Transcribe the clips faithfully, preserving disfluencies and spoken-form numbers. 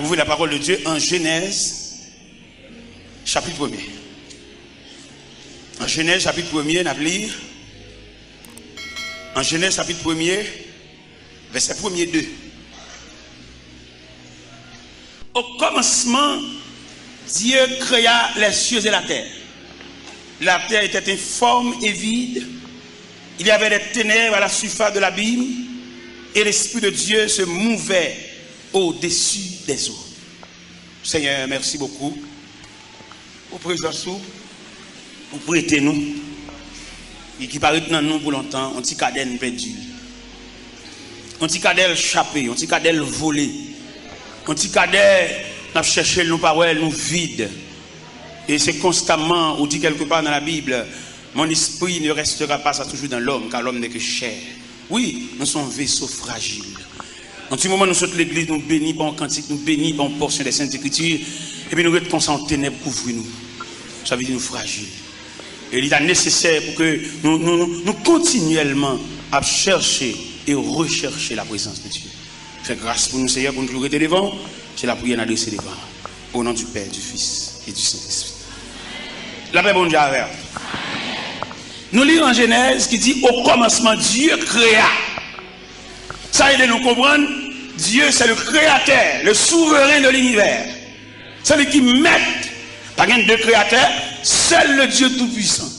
Ouvrir la parole de Dieu en Genèse, chapitre premier. En Genèse, chapitre premier, n ap li. En Genèse, chapitre premier, verset premier deux. Au commencement, Dieu créa les cieux et la terre. La terre était informe et vide. Il y avait des ténèbres à la surface de l'abîme, et l'Esprit de Dieu se mouvait au-dessus des eaux. Seigneur, merci beaucoup pour prezans ou, ou prete nou, e ki pa ret nan nou pou lontan, yon ti kadè n pèdi l. Yon ti kadè l chape, yon ti kadè l vole, yon ti kadè n ap chèche l, nou pa wè l, nou vid. E se konstamman, ou di kèlkepa nan Labib, mon esprit ne restera pas à toujours dans l'homme, car l'homme n'est que chair. Wi, nou se yon veso frajil. Yon ti moman nou sot legliz, nou beni pa yon kantik, nou beni pa yon pòsyon de Sent Ekriti, epi nou ret konsa, yon tenèb kouvri nou. Sa vle di nou frajil. E li ta nesesè pou ke nou, nou, nou, nou kontinyèlman ap chèche e rechèche la prezans de Dye. Fè gras pou nou, Seyè, pou nou toujou rete devan w. Se lapriyè n adrese devan w. Au nom du Père, du Fils et du Saint-Esprit. Lapè Bondye avè w. Nou li an Jenèz ki di, au commencement, Dieu créa. Sa ede nou konprann, Dieu, c'est le créateur, le souverain de l'univers. Se li ki mèt. Pa gen de kreyatè, sèl le Dieu tout-puissant.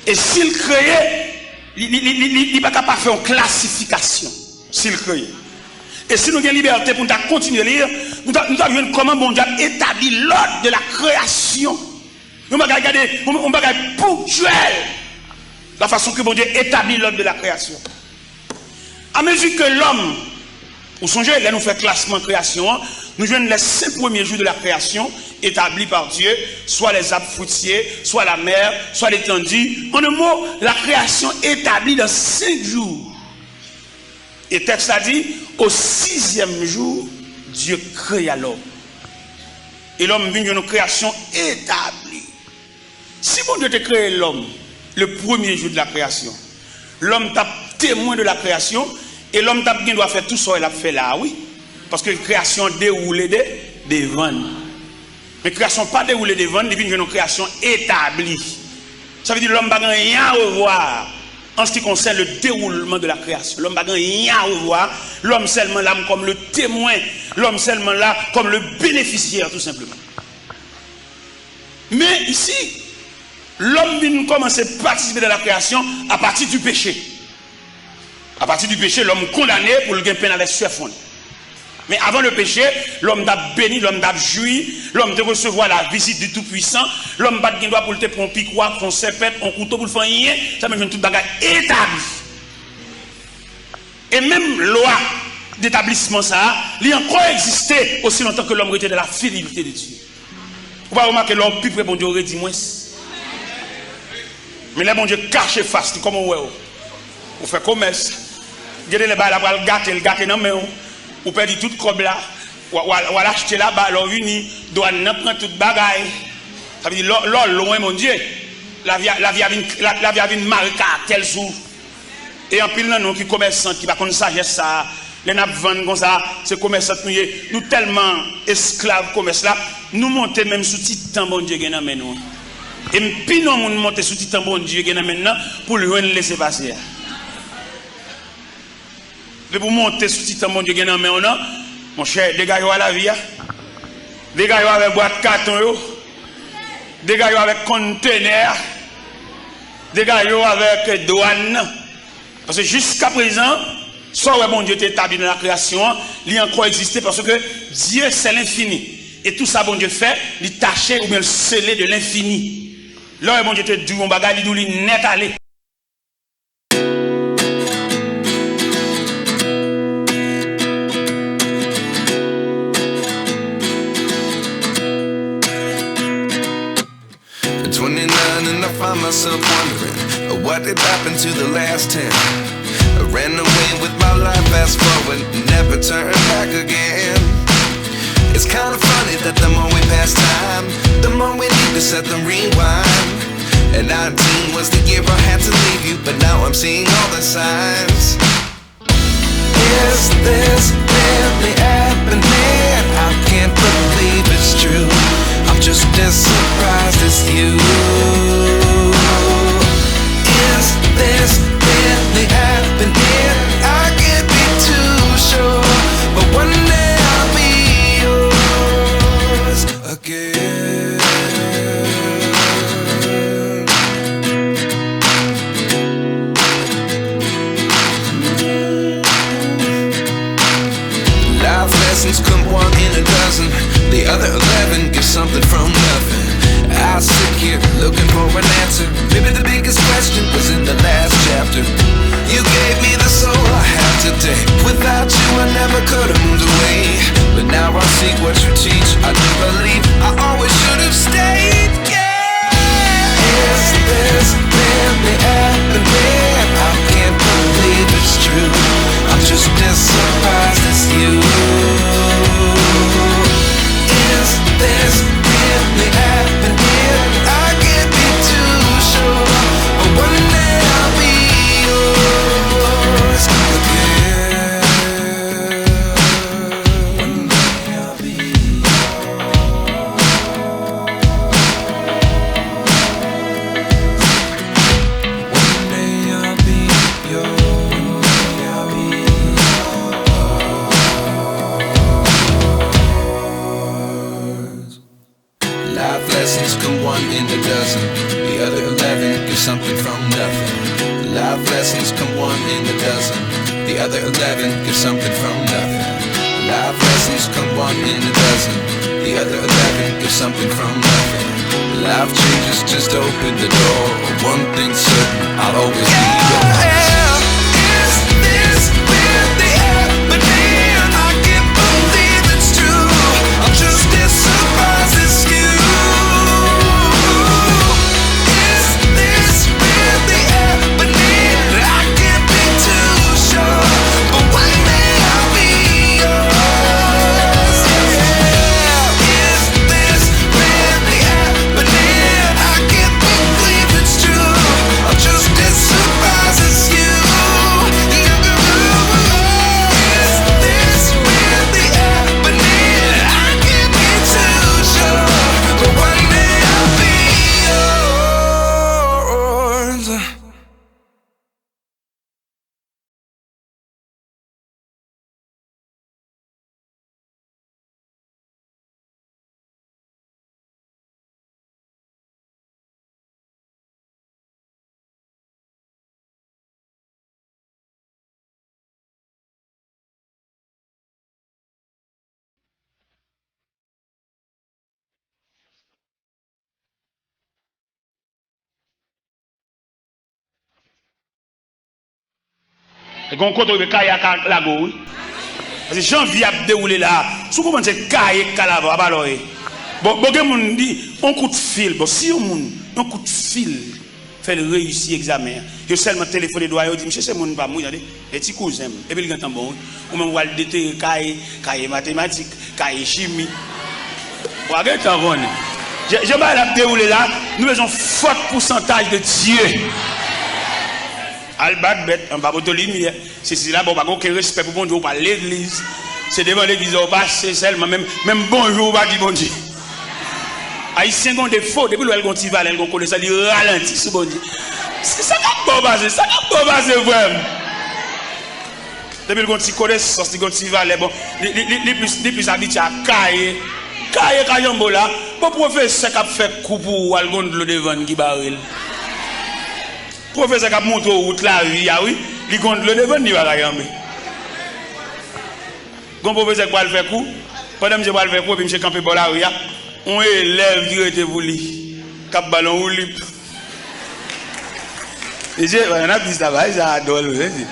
E si l kreye, li, li, li, li, li, li pa ka pa fè yon klasifikasyon. Si l kreye. E si nou gen libète pou nou ta kontinye li, nou ta, nou ta jwenn kòman Bondye ap etabli l'ordre de la création. Yon bagay, gade, yon, yon bagay ponktyèl. La façon que Bondye établit l'ordre de la création. A mezi ke lòm, ou sonje, lè nou fè klasman kreyasyon an, nou jwenn les cinq premiers jours de la création établis par Dieu, soit les arbres fruitiers, soit la mer, soit l'étendue. En un mot, la création établie dans cinq jours. E tèks la di, au sixième jour, Dieu créa l'homme. E lòm vin jwenn yon kreyasyon etabli. Si Bondye te kreye lòm le premier jour de la création, lòm t ap temwen de la création, e lòm t ap gen dwa fè tou sa w wè l ap fè la a, wi. Paske kreyasyon an dewoule de, devan n. Men kreyasyon pa dewoule devan n, li vin jwenn yon kreyasyon etabli. Sa vle di lòm pa gen anyen a revwa an se ki konsène le déroulement de la création. Lòm pa gen anyen a revwa, lòm sèlman la kòm le temwen, lòm sèlman la kòm le bénéficiaire, tou senpleman. Men isi, lòm vin kòmanse patisipe dan la kreyasyon apati di peche. Apati di peche, lòm kondane pou l gen penn avèk sè fwon l. Men avan le péché, lòm t ap beni, lòm t ap jwi, lòm te resevwa la vizit di Toupwisan, lòm pa t gen dwa pou l te pran yon pikwa, fè yon sèpèt, yon kouto pou l fè anyen, sa menm jwenn tout bagay etabli. E menm lwa detablisman sa a, li ankò egziste osi lontan ke lòm rete dan la fidelite de Dye. Ou pa remake lè w pi pre Bondye, ou redi mwens. Men lè Bondye kache fas li, kòman w wè w? Ou fè komès. Gen de lè bagay la pral gate, l gate nan men w. Ou pèdi tout kòb la. W a, w a, w al achte laba, lè w vini, dwàn nan pran tout bagay. Sa vle di, lè, lè w lwen Bondye, lavi a, lavi a vin, la, lavi a vin mare karaktè l sou ou. E anpil nan nou ki komèsant, ki pa konn sajès sa a, lè n ap vann konsa, se komèsant nou ye. Nou tèlman esklav komès la, nou monte menm sou ti tan Bondye gen nan men nou an. E m pi non moun monte sou ti tan Bondye gen nan men l nan pou l jwenn lese pase a. Depi w monte sou ti tan Bondye gen nan men w nan, monchè, degaje w a lavi a. Degaje w avèk bwat katon yo. Degaje w avèk kontenè a. Degaje w avèk dwàn nan. Paske jiskaprezan, sa w wè Bondye te etabli nan lakreyasyon an, li ankò egziste paske Dieu c'est l'infini. E tou sa Bondye fè, li tache oubyen l sele de l'infini. Lè w wè Bondye te di w yon bagay, li di w li nèt ale. Twenty-nine and I find myself wondering what did happen to the last ten. I ran away with my life, fast forward, never turn back again. It's kinda funny that the more we pass time, the more we need to set the rewind. And nineteen was the year I had to leave you, but now I'm seeing all the signs. Is this really happening? I Lessons come one in a dozen, the other eleven get something from nothing. I sit here looking for an answer. Maybe the biggest question was in the last chapter. You gave me the soul I have today. Without you, I never could have moved away. But now I see what you teach. I do believe I always should have stayed. Yeah. Is this really happening? I can't believe it's true. I'm just as surprised as you. Is this really happening? I can't be too sure, but one day I'll be yours again. One day I'll be yours. One day I'll be yours. Life lessons come one in a dozen. The other eleven get something from nothing. Life lessons come one in a dozen. The other eleven get something from nothing. Life lessons come one in a dozen. The other eleven get something from nothing. Life changes just open the door. One thing certain, I'll always be yours. Yeah, is this really happening? I can't believe it's true. I'm just as surprised as you. Is this really happening? I can't be too sure, but one day I'll be yours. Yeah. Is this really happening? I can't believe it's true. I'm just as surprised as you. Is this really happening? I can't be too sure, but one day I'll be yours. E gen yon kote w rive, kaye a ka lage w, wi. Paske jan vi ap dewoule la a, si w konprann se kaye k ka lave w, apa lè w ye. Bon, bon, gen moun di, yon kout fil. Bon, si yon moun, yon kout fil fè l reyisi egzamen an, yo sèlman telefone dwa yo, di, "Misye se moun pa m, wi, tande. E ti kouzen m." Epi l gentan bon, wi. Ou menm w al detere kaye, kaye matematik, kaye chimi. W a gentan konnen. Jan, jan bagay la ap dewoule la, nou bezwen yon fòt pousantaj de Dye. Al bat bèt anba poto limyè. Se sila, bon, ou pa gen okenn respè pou Bondye, ou pa al legliz. Se devan legliz ou pase sèlman, menm, menm bonjou ou pa di Bondye. Ayisyen gen yon defo, depi l wè l gen yon ti valè, l gen yon konesans, li ralanti sou Bondye. Se sa k ap ba w pase, sa k ap ba w pase, frè m. Depi l gen yon ti konesans, li gen yon ti valè, bon, li, li, li, li plis, li plis abitye a kaye. Kaye ka janbe w la. Bon, pwofesè k ap fè kou pou ou a, l gen yon dlo devan l ki bare l. Pwofesè k ap montre w wout lavi a, wi, li gen yon dlo devan l, li pa ka janbe. Gen yon pwofesè k pral fè kou, pandan misye pral fè kou, epi misye kanpe bò lari a, yon elèv ki rete pou li, k ap ba l yon woulib. Mesye, pandan n ap di sa, bagay sa a dwòl, wi, mesye.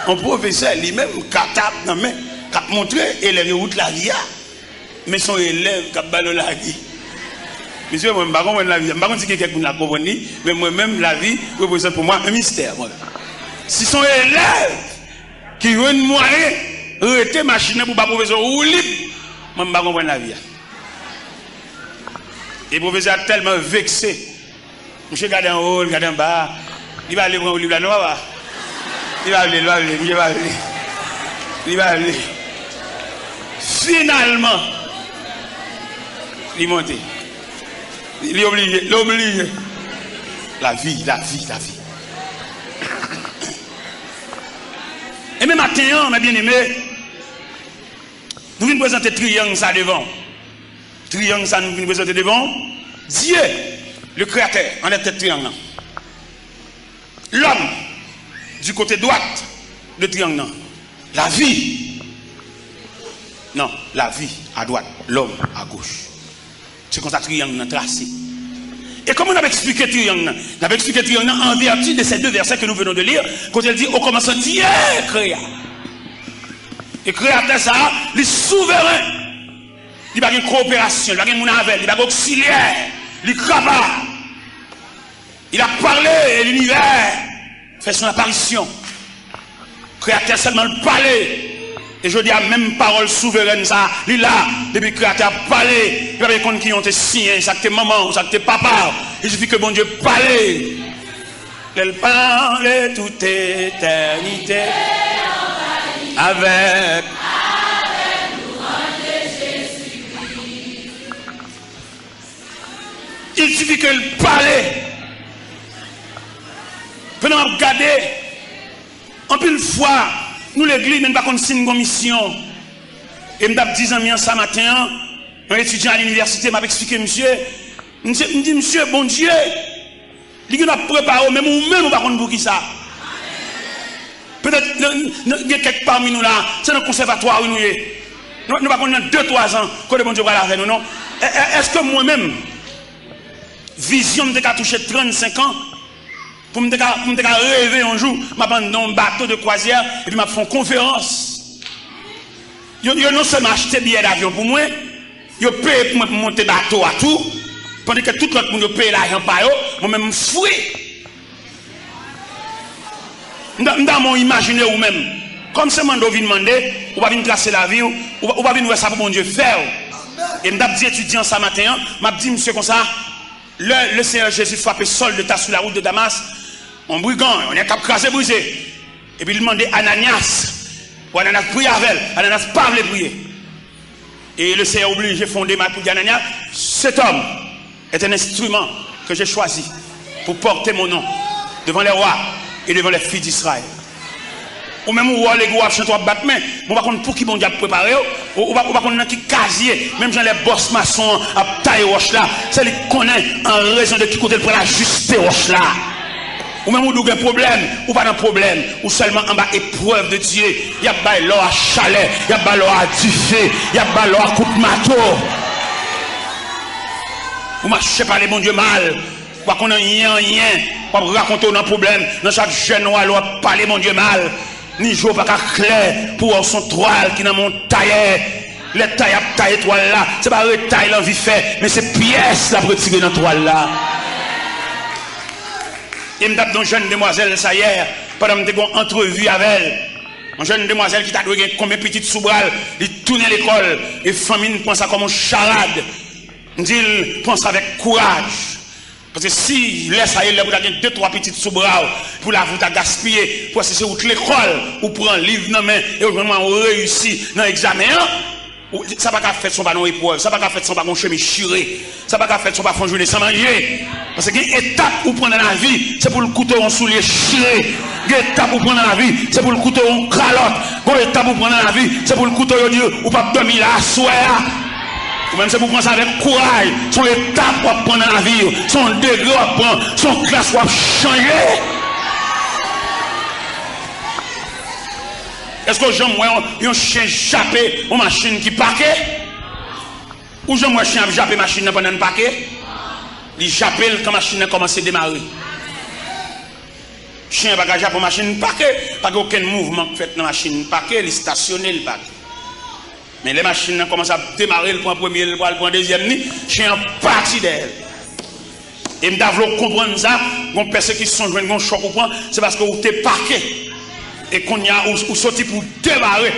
Yon pwofesè, li menm, katap nan men, k ap montre elèv yo wout lavi a. Men se yon elèv k ap ba l yon lavi. Mesye, mwen, m pa konprann lavi a. M pa konn si gen kèk moun la k konprann li, men mwen menm, lavi reprezante pou mwen yon mistè, mwen. Si se yon elèv ki jwenn mwayen rete machin nan pou ba pwofesè woulib, mwen, m pa konprann lavi a. E pwofesè a tèlman vekse, misye gade anwo, l gade anba. Li pa vle pran woulib la non, papa. Li pa vle, li pa vle, misye pa vle. Li pa vle. Finalman, li monte. Li, li oblije, li oblije. Lavi, lavi, lavi. E men maten an, mes bien-aimés, nou vin prezante triyang sa devan w. Triyang sa nou vin prezante devan w. Dieu, le créateur, anlè tèt triyang nan. L'homme, du côté droit de triyang nan. Lavi. Non, la vie à droite, l'homme à gauche. Se konsa triyang nan trase. E kòman n ap eksplike triyang nan? N ap eksplike triyang nan en vertu de ces deux versets que nous venons de lire, kote l di, au commencement, Dieu créa. E kreyatè sa a, li souveren. Li pa gen koperasyon, li pa gen moun avè l, li pa gen oksilyè, li kapab. Il a parlé et l'univers fait son apparition. Kreyatè sèlman l pale. E jodi a, menm pawòl souverèn sa a, li la. Depi Kreyatè a pale, li pa bezwen konn ki yon te siyen, sa k te manman w, sa k te papa w. Il suffit que Bondye pale. Lè l pale, tout etènite avèk. Il suffit que l pale. Pandan m ap gade, anpil fwa, nou legliz, men n pa konn si n gon misyon. E m t ap di zanmi an sa maten an, yon etidyan a linivèsite, m ap eksplike misye. Misye, m di, "Misye, Bondye, li gen ap prepare w, menm ou menm, ou pa konn poukisa." Petèt, nan, nan, gen kèk pami nou la, se nan konsèvatwa, wi, nou ye. Nou, nou pa konn nan de, twa zan, kote Bondye pral avè nou, non. E, e, èske mwen menm, vizyon m te ka touche trannsenk an, pou m te ka, pou m te ka reve yon jou, m ap anndan yon bato de kwazyè, epi m ap fè yon konferans. Yo, yo non sèlman achte biyè davyon pou mwen, yo peye pou mwen pou m monte bato a tou, pandan ke tout lòt moun yo peye lajan pa yo, mwen menm m fri. M ta, m ta renmen w imajine ou menm. Kòm se mande w vin mande, ou pa vin trase lavi w, ou pa, ou pa vin wè sa pou Bondye fè w. E m t ap di etidyan sa maten an, m ap di misye konsa, lè le Seigneur Jésus frape Saul de Tarse sur la route de Damas, yon brigan, yon nèg k ap kraze brize, epi li mande Ananyas, pou Ananyas priye avè l, Ananyas pa vle priye. E le Seigneur oblije fè yon demach pou di Ananyas, cet homme est un instrument que j'ai choisi pour porter mon nom devant les rois et devant les fils d'Israël. Ou menm ou wè w legliz w ap chante w ap bat men, men w pa konn pou ki Bondye ap prepare w, ou, ou pa, ou pa konn nan ki kazye, menm jan lè bòs mason an ap taye wòch la, se li k konnen an rezon de ki kote l pral ajiste wòch la. Ou menm ou di w gen pwoblèm, ou pa nan pwoblèm, ou sèlman anba eprèv de Dye. Y ap bay lò a chalè, y ap bay lò a dife, y ap bay lò a kout mato. Ou mache pale Bondye mal, ou pa konn anyen, anyen, w ap rakonte w nan pwoblèm, nan chak jèn ou ale w ap pale Bondye mal. Ni je w pa ka klè pou wè w se yon twal ki nan men yon tayè. Lè tayè ap taye twal la, se pa retay l anvi fè, men se pyès l ap retire nan twal la. E m t ap di yon jèn demwazèl sa yè, pandan m te gen yon antrevi avè l. Yon jèn demwazèl ki ta dwe gen konbyen pitit sou bra l, li tounen lekòl, e fanmi n pran sa kòm yon charad. M di l, pran sa avèk kouraj. Paske si lè sa ye, lè pou ta gen de, twa pitit sou bra w, pou lavi w ta gaspiye, pou wè si se wout lekòl, ou pran liv nan men, e ou jwenn mwayen ou reyisi nan egzamen an, ou, sa pa ka fèt san w pa nan yon eprèv, sa pa ka fèt san w pa gen yon chemiz chire, sa pa ka fèt san w pa fè yon jounen san manje. Paske gen etap ou pran nan lavi, se pou l koute w yon soulye chire. Gen etap ou pran nan lavi, se pou l koute w yon kalòt. Gen etap ou pran nan lavi, se pou l koute w yo di ou p ap dòmi la aswè a. Ou menm se pou w pran sa avèk kouraj. Se yon etap w ap pran nan lavi w. Se yon degre w ap pran. Se yon klas w ap chanje. Èske w janm wè yon, yon chen jape yon machin ki pake? Ou janm wè chen ap jape machin nan pandan l pake? Li jape l kan machin nan kòmanse demare. Chen an pa ka jape yon machin pake. Pa gen okenn mouvman k fèt nan machin pake, li stasyone, li pake. Men lè machin nan kòmanse ap demare, l pran premye, l pral pran dezyèm ni, chen an pati dèyè l. E m ta vle w konprann sa, gon pèsekisyon w jwenn, gon chòk ou pran, se paske w te pake. E kounye a, ou, ou soti pou demare.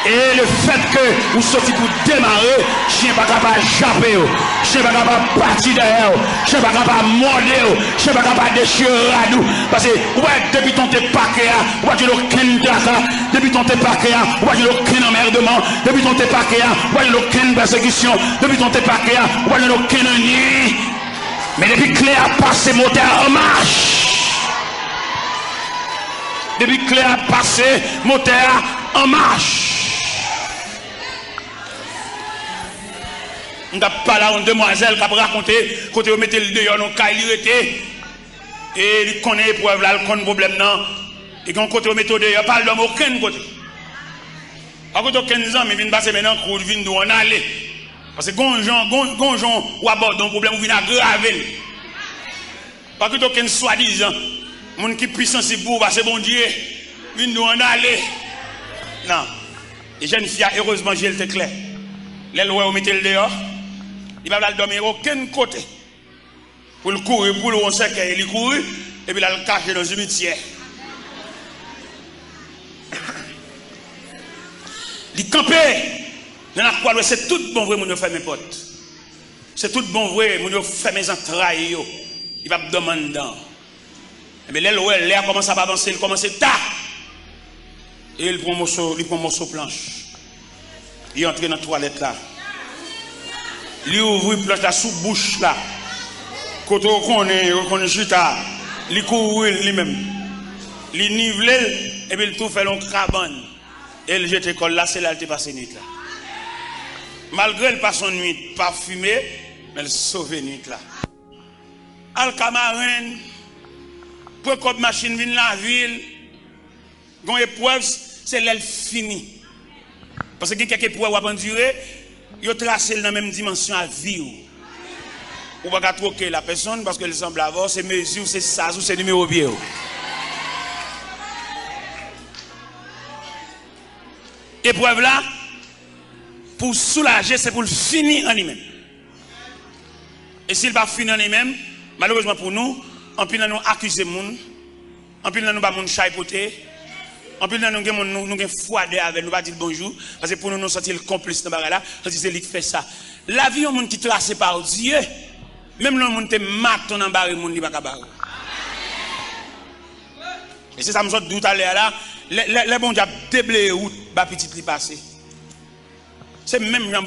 E lefètke ou soti pou demare, chen pa ka pa jape w. Chen pa ka pa pati dèyè w. Chen pa ka pa mòde w. Chen pa ka pa dechire rad ou. Paske, ou wè, depi tan w te pake a, ou pa jwenn okenn traka. Depi tan w te pake a, ou pa jwenn okenn anmèdman. Depi tan w te pake a, ou pa jwenn okenn pèsekisyon. Depi tan w te pake a, ou pa jwenn okenn anni. Men depi kle a pase, motè a an mach. Depi kle a pase, motè a an mach. M t ap pale a yon demwazèl k ap rakonte kote yo mete l deyò nan yon kay li rete. E li konnen eprèv la, li konn pwoblèm nan. E gen yon kote yo mete w deyò, pa al dòmi okenn kote. Pa koute okenn zanmi vin pase men nan kou, li vin di w ann ale. Paske gon jan, gon, gon jan w abòde yon pwoblèm, ou vin agrave l. Pa koute okenn swadizan moun ki pi sansib pou ou pase Bondye vin di w ann ale. Non. E jèn fi a, erezman, je l te klè. Lè l wè yo mete l deyò, li pa vle al dòmi okenn kote. Pou l kouri, pou l wè yon sèkèy, li kouri, epi l al kache nan simityè. Li kanpe nan lakwa, l wè se tout bon vre moun yo fèmen pòt. Se tout bon vre moun yo fèmen zantray yo. Li p ap dòmi anndan. Ebyen, lè l wè lè a kòmanse ap avanse, li kòmanse ta. E li pran moso, li pran moso planch. Li antre nan twalèt la. Li ouvri planch la sou bouch la. Kote w konnen, yo konn chita. Li kouvri l li menm. Li nivle l, epi l tou fè l yon kabann. E l jete kò l la, se la l te pase nwit la. Malgre l pase yon nwit pafime, men l sove nwit la. Al ka marenn, pran kòb machin vin lavil, gon eprèv, se lè l fini. Paske gen kèk eprèv w ap andire, yo trase l nan menm dimansyon a vi w. Ou pa ka twoke l a pèsonn paske l sanble avè w, se mezi w, se saz ou, se nimewo pye w. Eprèv la, pou w soulaje, se pou l fini an li menm. E si l pa fini an li menm, malerezman pou nou, anpil nan nou akize moun, anpil nan nou ba moun chay pote, anpil nan nou gen moun nou, nou gen fwadè avè l, nou pa di l bonjou, paske pou nou, nou santi l konplis nan bagay la, santi se li k fè sa. Lavi yon moun ki trase pa Dye, menm lè yon moun te maton nan bare moun, li pa ka bare w. E se sa m sot di w talè a la, lè, lè, lè Bondye ap debleye wout ba pitit li pase. Se menm jan